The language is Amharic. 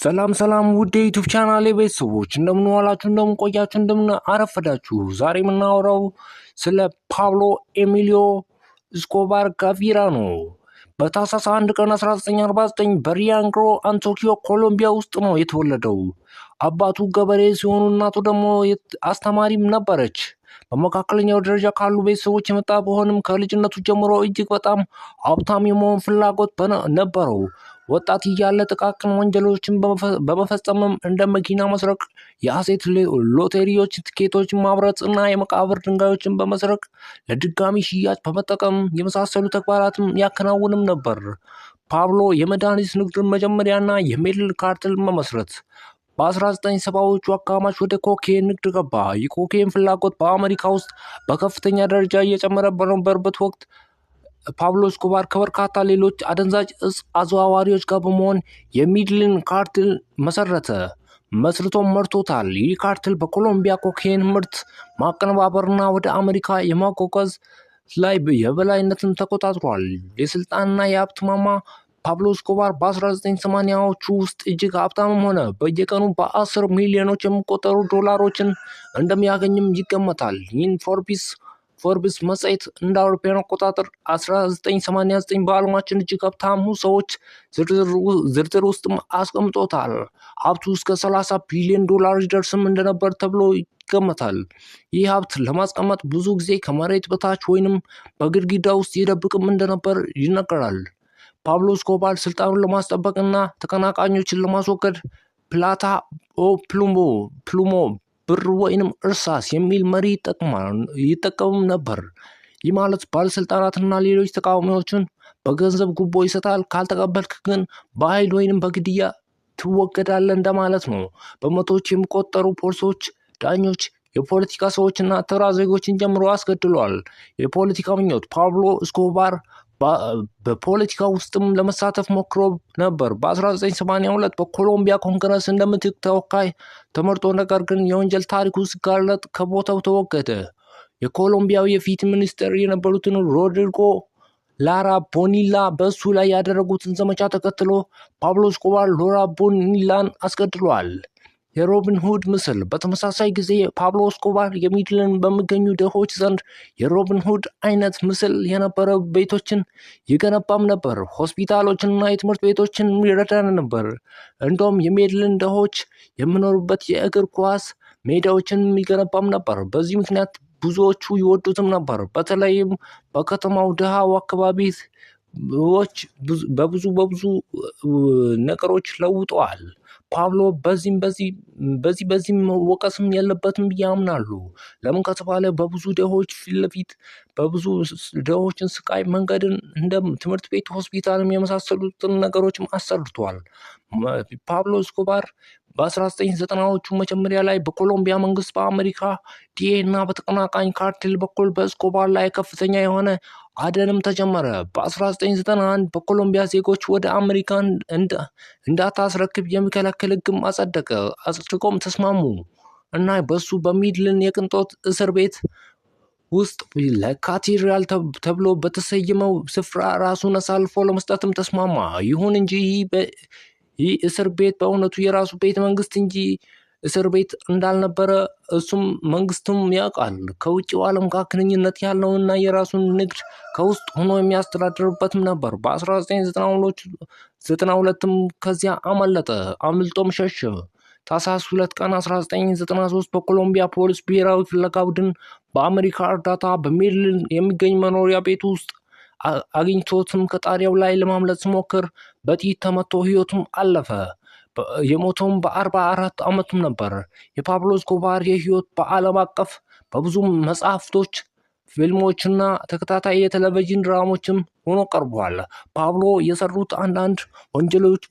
ሰላም ሰላም ውድ የዩቲዩብ ቻናሌ ቤተሰቦች፣ እንደምን ዋላችሁ፣ እንደምን ቆያችሁ፣ እንደምን አረፈዳችሁ። ዛሬ የምናወራው ስለ ፓብሎ ኤሚሊዮ እስኮባር ጋቪራ ነው። በታህሳስ 1 ቀን 1949 በሪያንግሮ አንቶኪዮ ኮሎምቢያ ውስጥ ነው የተወለደው። አባቱ ገበሬ ሲሆኑ እናቱ ደግሞ አስተማሪም ነበረች። በመካከለኛው ደረጃ ካሉ ቤተሰቦች የመጣ ቢሆንም ከልጅነቱ ጀምሮ እጅግ በጣም ሀብታም የመሆን ፍላጎት ነበረው። ወጣት እያለ ጥቃቅን ወንጀሎችን በመፈጸምም እንደ መኪና መስረቅ፣ የሐሰት ሎተሪዎች ትኬቶችን ማምረጥ እና የመቃብር ድንጋዮችን በመስረቅ ለድጋሚ ሽያጭ በመጠቀም የመሳሰሉ ተግባራትም ያከናውንም ነበር። ፓብሎ የመድኃኒት ንግድን መጀመሪያና የሜድል ካርትል መመስረት። በ1970ዎቹ አጋማሽ ወደ ኮኬን ንግድ ገባ። የኮኬን ፍላጎት በአሜሪካ ውስጥ በከፍተኛ ደረጃ እየጨመረ በነበረበት ወቅት ፓብሎ እስኮባር ከበርካታ ሌሎች አደንዛዥ እጽ አዘዋዋሪዎች ጋር በመሆን የሚድልን ካርትል መሰረተ። መስርቶም መርቶታል። ይህ ካርትል በኮሎምቢያ ኮኬን ምርት ማቀነባበርና ወደ አሜሪካ የማጓጓዝ ላይ የበላይነትን ተቆጣጥሯል። የስልጣንና የሀብት ማማ ፓብሎ እስኮባር በ1980ዎቹ ውስጥ እጅግ ሀብታምም ሆነ። በየቀኑ በ10 ሚሊዮኖች የሚቆጠሩ ዶላሮችን እንደሚያገኝም ይገመታል። ይህን ፎርብስ መጽሔት እንደ አውሮፓውያን አቆጣጠር 1989 በዓለማችን እጅግ ሀብታሙ ሰዎች ዝርዝር ውስጥም አስቀምጦታል። ሀብቱ እስከ 30 ቢሊዮን ዶላር ይደርስም እንደነበር ተብሎ ይገመታል። ይህ ሀብት ለማስቀመጥ ብዙ ጊዜ ከመሬት በታች ወይንም በግድግዳ ውስጥ ይደብቅም እንደነበር ይነገራል። ፓብሎ እስኮባር ስልጣኑን ለማስጠበቅና ተቀናቃኞችን ለማስወገድ "Plata o plomo" ብር ወይንም እርሳስ የሚል መሪ ይጠቀምም ነበር። ይህ ማለት ባለስልጣናትና ሌሎች ተቃዋሚዎችን በገንዘብ ጉቦ ይሰጣል፣ ካልተቀበልክ ግን በኃይል ወይንም በግድያ ትወገዳለህ እንደማለት ነው። በመቶዎች የሚቆጠሩ ፖሊሶች፣ ዳኞች፣ የፖለቲካ ሰዎችና ተራ ዜጎችን ጨምሮ አስገድሏል። የፖለቲካ ምኞት። ፓብሎ እስኮባር በፖለቲካ ውስጥም ለመሳተፍ ሞክሮ ነበር። በ1982 በኮሎምቢያ ኮንግረስ እንደ ምትክ ተወካይ ተመርጦ ነገር ግን የወንጀል ታሪኩ ሲጋለጥ ከቦታው ተወገደ። የኮሎምቢያው የፊት ሚኒስትር የነበሩትን ሮድሪጎ ላራ ቦኒላ በእሱ ላይ ያደረጉትን ዘመቻ ተከትሎ ፓብሎ እስኮባር ሎራ ቦኒላን አስገድሏል። የሮቢን ሁድ ምስል። በተመሳሳይ ጊዜ ፓብሎ እስኮባር የሚድልን በሚገኙ ድሆች ዘንድ የሮቢን ሁድ አይነት ምስል የነበረ ቤቶችን ይገነባም ነበር። ሆስፒታሎችንና የትምህርት ቤቶችን ይረዳ ነበር። እንደውም የሜድልን ድሆች የሚኖሩበት የእግር ኳስ ሜዳዎችን ይገነባም ነበር። በዚህ ምክንያት ብዙዎቹ ይወዱትም ነበር። በተለይም በከተማው ድሃው አካባቢዎች በብዙ በብዙ ነገሮች ለውጠዋል። ፓብሎ በዚህም በዚህ በዚህ በዚህም መወቀስም የለበትም ብዬ አምናለሁ። ለምን ከተባለ በብዙ ድሆች ፊት ለፊት በብዙ ድሆችን ስቃይ መንገድን እንደ ትምህርት ቤት፣ ሆስፒታልም የመሳሰሉትን ነገሮችም አሰርቷል። ፓብሎ እስኮባር በ1990ዎቹ መጀመሪያ ላይ በኮሎምቢያ መንግስት በአሜሪካ DEA እና በተቀናቃኝ ካርቴል በኩል በእስኮባር ላይ ከፍተኛ የሆነ አደንም ተጀመረ። በ1991 በኮሎምቢያ ዜጎች ወደ አሜሪካ እንዳታስረክብ የሚከለክል ህግም አጸደቀ። አጽድቆም ተስማሙ እና በሱ በሚድልን የቅንጦት እስር ቤት ውስጥ ለካቴድራል ተብሎ በተሰየመው ስፍራ ራሱን አሳልፎ ለመስጠትም ተስማማ። ይሁን እንጂ ይህ እስር ቤት በእውነቱ የራሱ ቤተ መንግስት እንጂ እስር ቤት እንዳልነበረ እሱም መንግስቱም ያውቃል። ከውጭው ዓለም ጋር ግንኙነት ያለውና የራሱን ንግድ ከውስጥ ሆኖ የሚያስተዳድርበትም ነበር። በ1992ም ከዚያ አመለጠ፣ አምልጦም ሸሸ። ታህሳስ 2 ቀን 1993 በኮሎምቢያ ፖሊስ ብሔራዊ ፍለጋ ቡድን በአሜሪካ እርዳታ በሜድልን የሚገኝ መኖሪያ ቤት ውስጥ አግኝቶትም ከጣሪያው ላይ ለማምለጥ ሲሞክር በጥይት ተመቶ ህይወቱም አለፈ። የሞተውም በ44 ዓመቱም ነበር። የፓብሎ እስኮባር የህይወት በዓለም አቀፍ በብዙ መጽሐፍቶች፣ ፊልሞችና ተከታታይ የቴሌቪዥን ድራሞችም ሆኖ ቀርቧል። ፓብሎ የሰሩት አንዳንድ ወንጀሎች